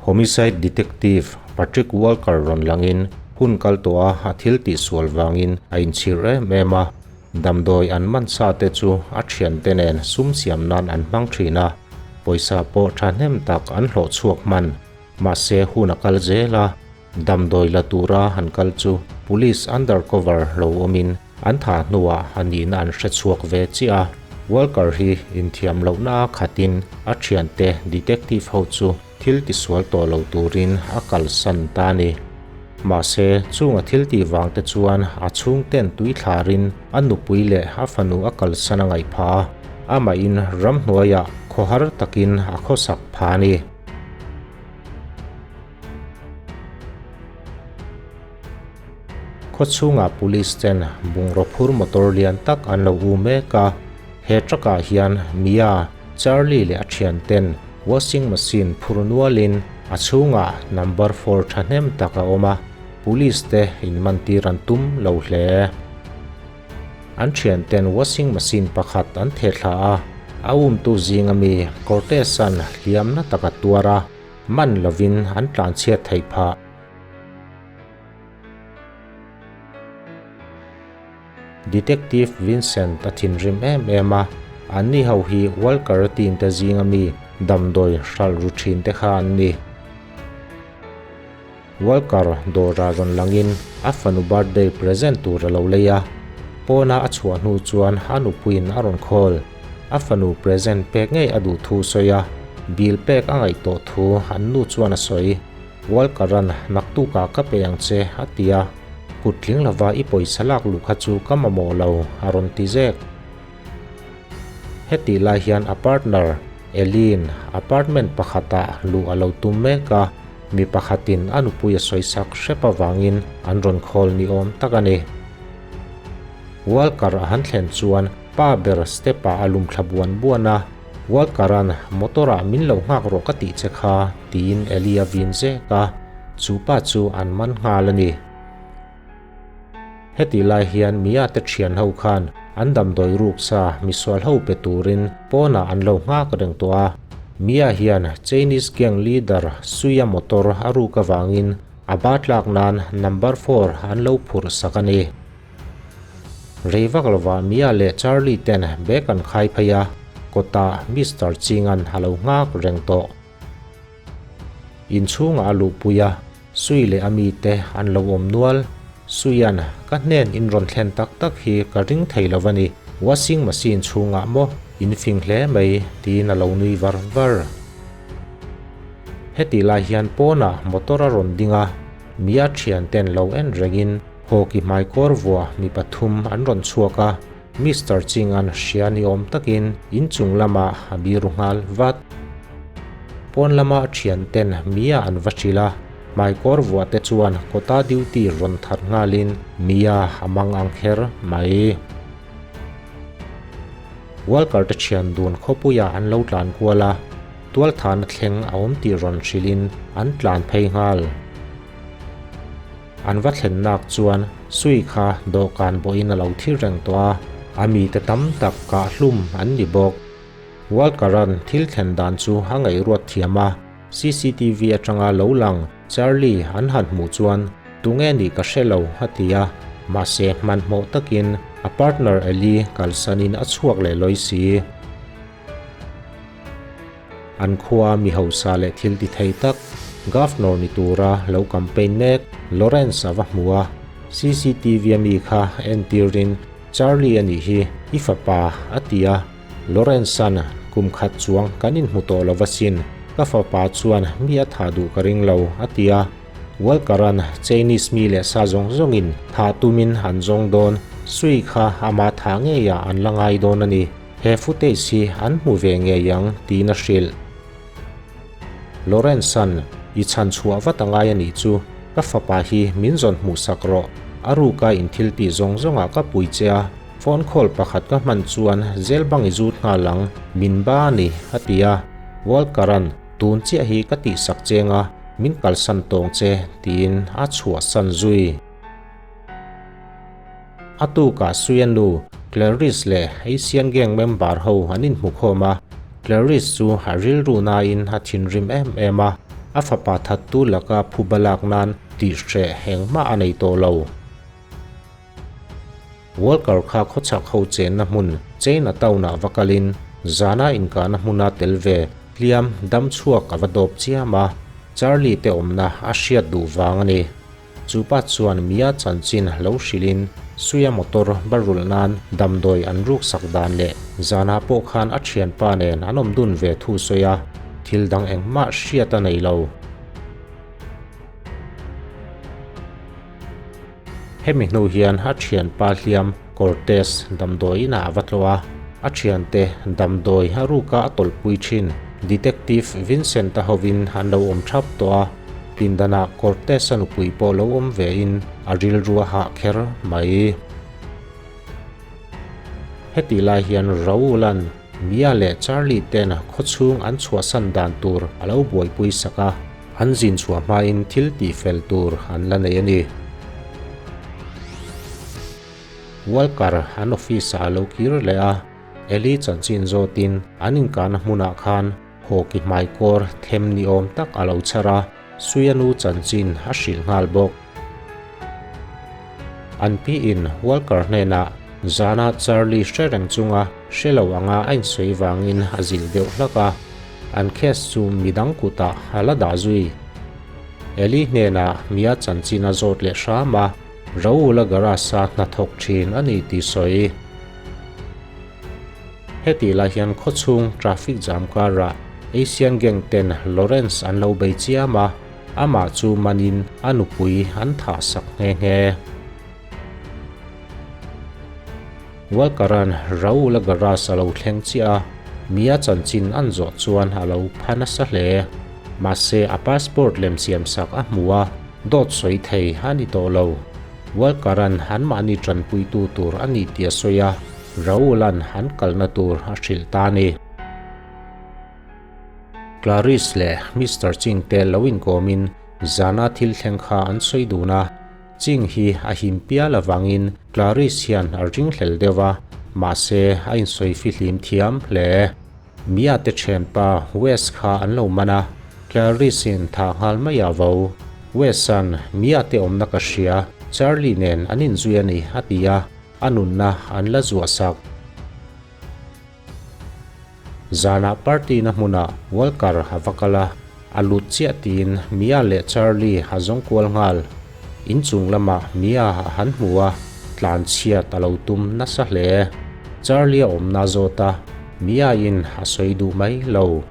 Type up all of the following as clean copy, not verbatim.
Homicide Detective Patrick Walker rawn langin hun kal tawh a a thil tihsual vangin a inchhir em em a, damdawi an man sa te chu a thiante nen sum siam nan an hmang thin a, pawisa pawh thahnem tak an hlawh chhuak hman. Mahse hun a kal zel a, damdawi la tura han kal chu Police undercover lo awmin an tha hnuah a nihna an hre chhuak ve chiah a. Walker hi inthiam lohna a khatin a thiante detective ho chu thil tisual tawh lo turin a kalsan ta a ni. Mahse chunga thil tih vang te chuan a chhungten tui thlarin a nupui leh a fanu a kalsan a ngaih phah a, amahin ramhnuaiah khawhar takin a khawsak phah a ni. Khawchhungah police ten bungraw phur motor lian tak an lo u mek a, he truck ah hian Mia, Charlie leh a thian ten washing machine phur nualin a chhungah number four thahnem tak a awm a, police te inmantir an tum lo hle. An thian ten washing machine pakhat an theh thla a, a umtu zinga mi Cortez-a'n hliamna tak a tuar a, man lovin an tlanchhiat theih phah. Detective Vincent a thinrim em em a, anni ho hi Walker-a team te zinga mi damdawi hralh ru thin te kha an ni. Walker dawrah rawn langin a fanu birthday present tur a lo lei a, pawna a chhuah hnu chuan a nupuiin a rawn call. A fanu present pek ngei a duh thu sawi a, bill pek a ngaih tawh thu an nu chuan a sawi. Walker-a'n naktukah ka pe ang che a ti a, kut tling lova i pawisa lak luh kha chu ka mamawh lo a rawn ti zek. Hetih lai hian a partner Eileen apartment pakhatah luh a lo tum mek a, mi pakhatin a nupui a sawisak hrep avangin an rawn khawl ni awm tak a ni. Walker a han thlen chuan pa ber step-ah a lum thla buan buan a, Walker-a'n motor-ah min lo nghak rawh ka tih che kha tiin Ellie a vin zek a, chu pa chu an man nghal a ni. Hetih lai hian Mia te thian ho khan an damdawi ruk sa misual ho pe turin pawnah an lo nghak reng tawh a. Mia hian Chinese gang leader Suia motor a ruk avangin a ba tlak nan number four an lo phurh sak a ni. Rei vak lovah Mia leh Charlie ten bag an khai phei a, kawtah Mister Chingan a lo nghak reng tawh. Inchhungah a luhpui a. Sui leh a mite an lo awm nual. Suian, Ka hnen in rawn thlen tak tak hi ka ring thei lo a ni. Washing machine chhungah maw in fing hle mai, tiin a lo nui var var. Hetih lai hian pawnah motor a rawn ding a, Mia thian ten lo en rengin Hawki hmaikawr vuah mi pathum an rawn chhuak a, Mister Ching-a'n hria ni awm takin inchung lamah a biru nghal vat. Pawn lama thianten Mia an va hrilh a, hmaikawr vuah te chuan kawta duty rawn thar nghalin Mia a mang ang kher mai. Walker te thian dun khawpuiah an lo tlan kual a, tualthahna thleng a awm tih rawn hrilhin an tlan phei nghal. An va thlen nak chuan Sui kha dawhkan bawhin a lo thi reng tawh a, a mite tam tak kah hlum an ni bawk. Walker-a'n thil thlen dan chu a ngaihruat thiam a, CCTV atanga lo lang Charlie an han hmuh chuan tunge nih ka hre lo a ti a, mahse hmanhmawh takin a partner Ellie kalsanin a chhuak leh lawi si. An khua mi hausa leh thil ti thei tak, Governor ni tura lo campaign mek Lawrence a va hmu a, CCTV a mi kha entirin Charlie a nih hi, i fapa a ti a, Lawrence-a'n kum khat chuang kan inhmu tawh lo va sin, ka fapa chuan mi a thah duh ka ring lo a ti a, Walker-a'n Chinese mi leh sa zawng zawngin thah tumin an zawng dawn, Sui kha ama thah ngeiah an la ngai dawn a ni. He footage hi an hmu ve ngei ang tiin a hrilh. Lawrence-a'n i chhan chhuah vat a ngai a nih chu, ka fapa hi min zawn hmuh sak rawh, a ruka in thil tih zawng zawngah ka pui che a, phone call pakhat ka hman chuan zel bang i zut nghal ang, min ba a ni, a ti a. Walker-a'n tun chiah hi ka tihsak cheng a, min kalsan tawng che, tiin a chhuahsan zui. A tukah Suia nu, Clarice leh Asian Gang member ho an inhmu khawm a, Clarice chu a rilru nain a thinrim em em a. A fapa thattu laka phuba lak nan tih hreh engmah a nei tawh lo. Walker kha khawchhak ho chenna hmun China town-ah va kalin zana inkahna hmuna tel ve hliam dam chhuak a va dawp chiam a, Charlie te awmna a hriat duh vang a ni. Chu pa chuan Mia chanchin lo hrilhin Suia motor ba rulh nan damdawi an ruksak dan leh zanah pawh khan a thianpa nen an awm dun ve thu sawi a, thil dang engmah hriat a nei lo. Hemi hnu hian a thianpa hliam Cortez damdawi inah a va tlawh a, a thiante damdawi a ruka a tawlhpui thin Detective Vincent-a hovin an lo awm thap tawh a, pindanah Cortez-a nupui pawh lo awm vein a rilru a hah kher mai. Hetih lai hian Raul-a'n Mia leh Charlie ten khawchhung an chhuahsan dan tur a lo buaipui sak a. An zin chhuah hmain thil tihfel tur an la nei a ni. Walker an office-ah a lo kir leh a, Ellie chanchin zawtin an inkahna hmunah khan hawki hmaikawr them ni awm tak a lo chhar a, Suia nu chanchin a hrilh nghal bawk. An piin Walker hnenah zana Charlie hre reng chunga hre lo anga a insawi vangin a zilh deuh hlak a. An case chu midang kutah a la dah zui. Eli hnenah Mia chanchin a zawt leh hram a, Raul-a garage-a hnathawk thin a ni tih sawi. Hetih lai hian khawchhung traffic jam karah Asian gang ten Lawrence an lo bei chiam a, amah chu manin a nupui an thah sak nghe nghe. Walker-a'n Raul-a garage a lo thleng chiah a, Mia chanchin an zawh chuan a lo pha nasa hle. Mahse, a passport lem siamsak a hmu a, dawt sawi thei a ni tawh lo. Walker-a'n anmahni tanpuitu tur a ni tih a sawi a, Raul-a'n an kalna tur a hrilh ta a ni. Clarice leh Mister Ching te lo inkawmin zana thil thleng kha an sawi dun a, Ching hi a him pial avangin Clarice hian a ringhlel deuh a, mahse a insawi fihlim thiam hle. Mia te thianpa Wes kha an lo man a, Clarice in thah nghal mai a vo. Wes-a'n Mia te awmna ka hria, Charlie nen an inzui a ni a ti a, a nunna an la zuah sak. Zanah party na hmunah Walker a va kal a, a lut chiah tiin Mia leh Charlie a zawng kual nghal. Inchung lamah Mia a han hmu a, tlan chhiat a lo tum nasa hle. Charlie a awmna zawt a, Mia in a sawi duh mai lo.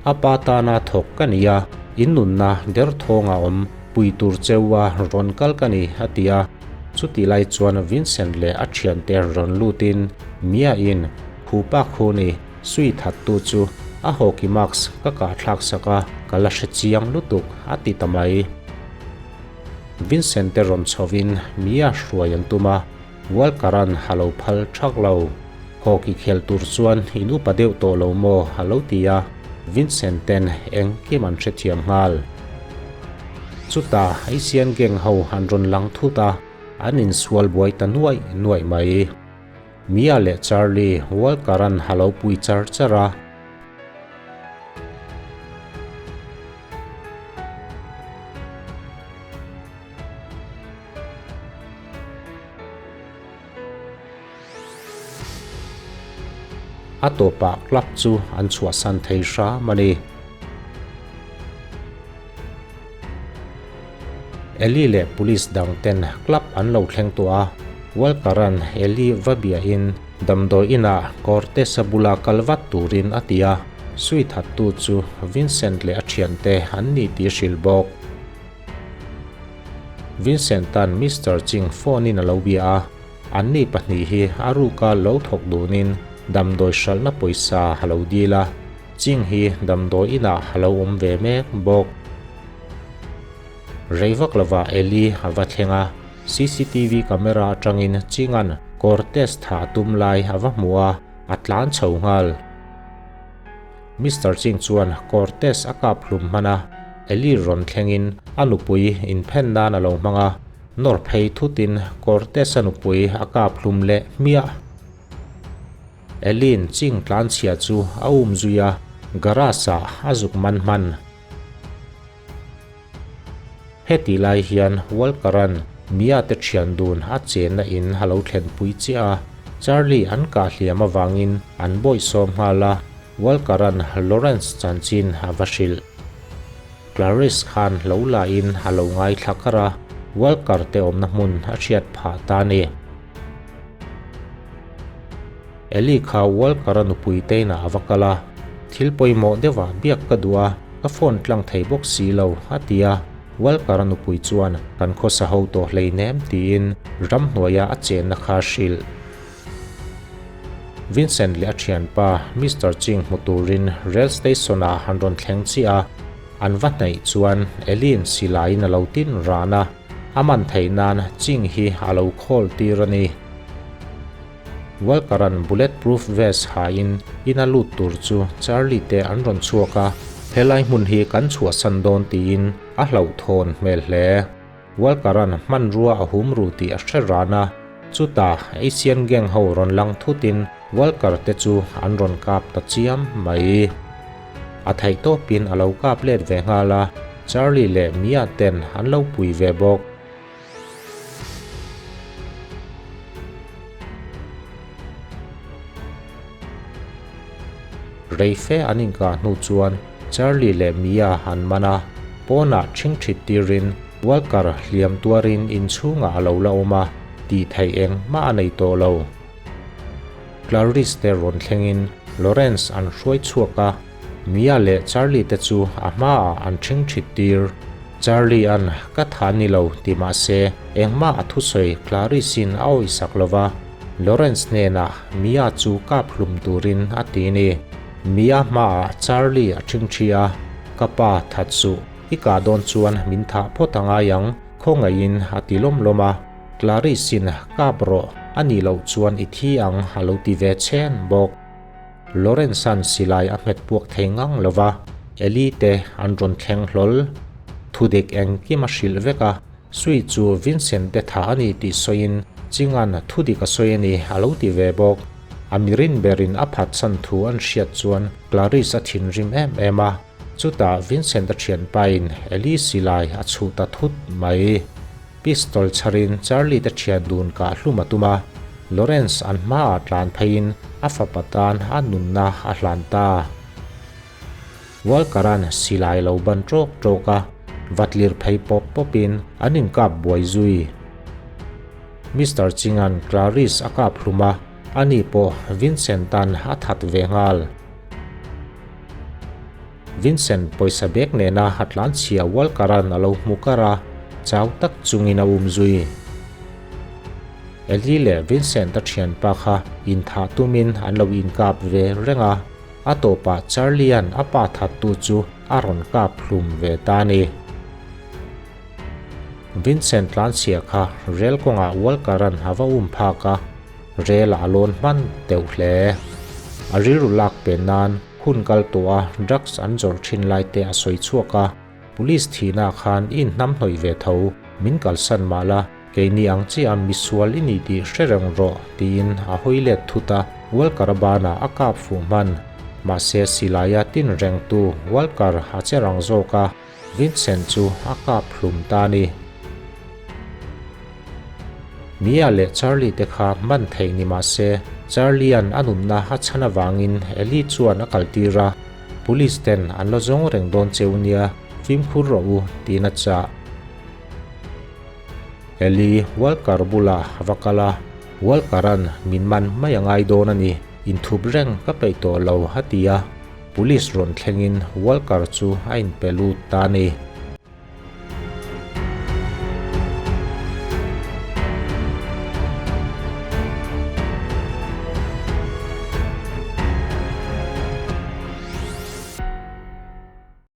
A pa tana thawk ka ni a, in nunna derthawng a awm, pui tur cheu a rawn kal ka ni a ti a. Chutih lai chuan Vincent leh a thiante rawn lutin Mia in Khupa Khuni sui thattu chu a hockey mask ka kah thlak sak a, ka la hre chiang lutuk a ti ta mai. Vincent te rawn chhovin Mia hruai an tum a, Walker-a'n a lo phal thak lo. Hockey khel tur chuan in upa deuh tawh lo maw a lo ti a, Vincent ten engkim an hrethiam nghal. Chutah Asian gang ho an rawn lang thut a, an insual buai ta nuaih nuaih mai. Mia leh Charlie Walker-a'n a lo pui char char a. A tawpah club chu an chhuahsan thei hram a ni. Ellie leh police dang ten club an lo thleng tawh a, Walker-a'n Ellie va biahin damdawi inah Cortez-a bula kal vat turin a ti a, sui thattu chu Vincent leh a thiante an ni tih a hrilh bawk. Vincent-a'n Mister Ching phone-in a lo bia a, anni pahnih hi a ruka lo thawk dunin damdawi hralhna pawisa a lo dil a, Ching hi damdawi inah a lo awm ve mek bawk. Rei vak lovah Eli a va thleng a, cctv camera atangin Chinga'n Cortez thah a tum lai a va hmu a, a tlan chho nghal. Mister Ching chuan Cortez a kap hlum hman a, Eli rawn thlengin a nupui inphen nan a lo hmang a, nawr phei thutin Cortez-a nupui a kap hlum leh hmiah. Eli'n Ching tlanchhia chu a um zui a, garage-ah a zuk man hman. Hetih lai hian Walker-a'n Mia te thian dun a chenna in a lo thlenpui chiah a, Charlie an kah hliam avangin an bawihsawm nghal a, Walker-a'n Lawrence chanchin a va hrilh. Clarice khan lo la in a lo ngaithla kar a, Walker te awmna hmun a hriat phah ta a ni. Ellie kha Walker-a nupui teinah a va kal a, Thil pawimawh deuhah biak ka duh a, ka phone tlang thei bawk si lo, a ti a. Walker-a nupui chuan, Kan khawsa ho tawh hleinem, tiin ramhnuaia a chenna kha a hrilh. Vincent leh a thianpa Mister Ching hmu turin rail station-ah an rawn thleng chiah a, an va hnaih chuan Ellie-in silaiin a lo tin ran a, a man theih nan Ching hi a lo khawl tir a ni. Walker-a'n bulletproof vest hain ina lut tur chu Charlie te an rawn chhuak a, helai hmun hi kan chhuahsan dawn tiin a hlauhthawn hmel hle. Walker-a'n hmanrua a hum ru tih a hre ran a, chutah Asian gang ho rawn lang thutin Walker te chu an rawn kap ta chiam mai. A theih tawpin a lo kap let ve nghal a, Charlie leh Mia ten an lo pui ve bawk. Rei fe an inkah hnu chuan Charlie leh Mia an man a, pawnah ṭhingṭhit tirin Walker hliam tuarin inchhungah a lo la awm a, tih theih engmah a nei tawh lo. Clarice te rawn thlengin Lawrence an hruai chhuak a, Mia leh Charlie te chu a hmaah an ṭhingṭhit tir. Charlie an ka tha ni lo ti mah se engmah a thusawi Clarice-in a awihsak lo va, Lawrence hnenah Mia chu kap hlum turin a ti ni. Mia hmaah Charlie a ṭhingṭhi a, Ka pa, that suh, i kah dawn chuan min thah phawt a ngai ang, khawngaihin a ti lawm lawm a. Clarice-in kap rawh, a nih loh chuan i thi ang a lo ti ve chhen bawk. Lawrence-a'n silai a hmet puak thei ngang lo va, Ellie te an rawn thleng hlawl. Thudik engkim a hrilh vek a, Sui chu Vincent te tha a ni tih sawiin Chinga'n thudik a sawi a ni a lo ti ve bawk. A mirin berin a phatsan thu an hriat chuan Clarice a thinrim em em a, chutah Vincent-a thianpain Ellie silai a chhuh ta thut mai. Pistol chharin Charlie te thian dun kah hlum a tum a, Lawrence an hmaah tlan pheiin a fapa tan a nunna a hlan ta. Walker-a'n silai lo ban ṭawk ṭawk a, vatlir phei pawp pawpin an inkap buai zui. Mister Ching-a'n Clarice a kap hlum a, ani pawh Vincent-a'n a that ve nghal. Vincent pawisa bag nena a tlanchhia Walker-a'n a lo hmu kar a, chau tak chungin a um zui. Ellie leh Vincent-a thianpa kha inthah tumin an lo inkap ve reng a, a tawpah Charlie-a'n a pa thattu chu a rawn kap hlum ve ta a ni. Vincent tlanchhia kha rel kawngah Walker-a'n a va um phak a, rel a lawn hman teuh hle. A rilru lak pe nan Hun kal tawh a drugs an zawrh thin lai te a sawi chhuak a, police thihna khan i inhnam hnawih ve tho, min kalsan mah la, keini ang chiah a misual i ni tih hre reng rawh tiin a hawi let thut a, Walker-a banah a kap fuh hman. Mahse silaia tin rengtu Walker a che rang zawk a, Vincent chu a kap hlum ta a ni. Mia leh Charlie te kha hman theih ni mah se, Charlie-a'n a nunna a chhan avangin Ellie chuan a kaltir a, Police ten an la zawng reng dawn cheu nia, fimkhur rawh u, tiin a chah. Ellie Walker bulah a va kal a, Walker-a'n min man mai a ngai dawn a ni, inthup reng ka peih tawh lo, a ti a. Police rawn thlengin Walker chu a inpe lut ta a ni.